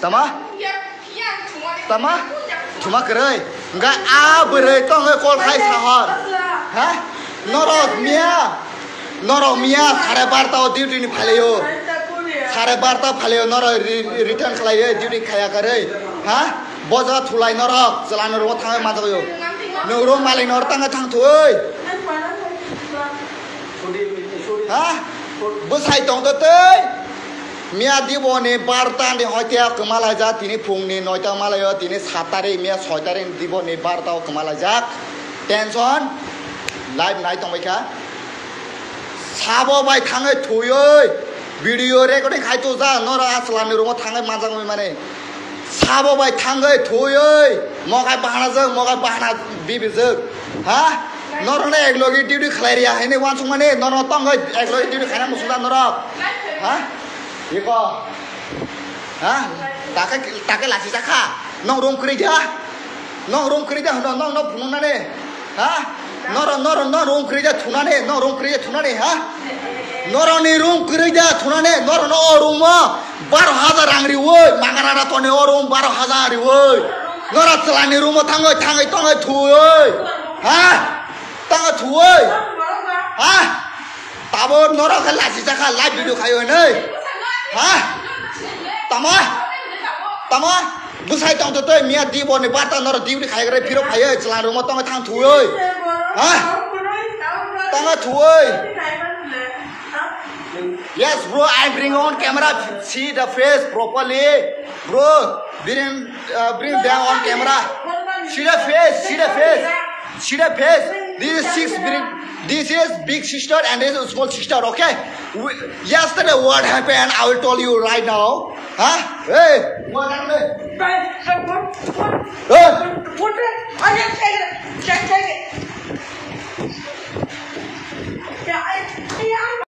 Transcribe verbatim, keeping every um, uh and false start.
Tama? Tama? Thuma kwrwi. Hwnkhe a bwrwi tongwi call khai sahor. Ha? Norok miya. Norok miya sare barta o duty ni phalaio. Sare barta phalaio norok re-, return khlaio duty khaya kwrwi. Ha? Boja thulai norok chwlano rogo thangwi manjagwio. Nwng ro malik nor tangwi thang thwi. Ha? Bwsai tongtwtwi. Miya diboni barta ni hoite kwma laijak, tini phungni noita malaio, tini sat tarik, miya soi tarik diboni barta o kwma laijak. Tension, live nai tongbaikha. Sabo bai thangwi thwiwi video recording khai tujak, norok a chwlani room o thangwi manjak wngwi mani. Sabo bai thangwi thwiwi mokai bahana jwk, mokai bahana bibijwk. Ha? Norokno eklogi duty khlai riya hinwi uansukmani, norok tongwi eklogi duty khaina muchungjak norok. Ha? Iko. Ha? Take, take lachi jakha. Nong room kwrwi dia. Nong room kwrwi dia hwno, nong no phunuknani. Ha? Noro, noro, noro room kwrwi dia thunani, noro room kwrwi dia thunani, ha? Noro ni room kwrwi dia thunani, noro no o room o baro hajar rang riwi, mangana na toni o room baro hajar riwi. Noro chwlani room o thangwi, thangwi, thangwi thwiwi. Ha? Tangwi thwiwi. Ha? Tabo norok khe lachi jakha live video khayo hinwi. Ha? Tama? Tama? Bwsai tongtwtwi miya diboni barta norok duty khaigrwi phirok phaiwi chwla room o tongwi thang thwiwi. Ha? Tangwi thwiwi. Yes, bro, I bring on camera. See the face properly. Bro, bring, uh, bring them on camera. See the face, see the face. See the face. This is six big, this is big sister and this is small sister, okay? We, yesterday what happened, I will tell you right now. Huh? Hey, what happened? Hey!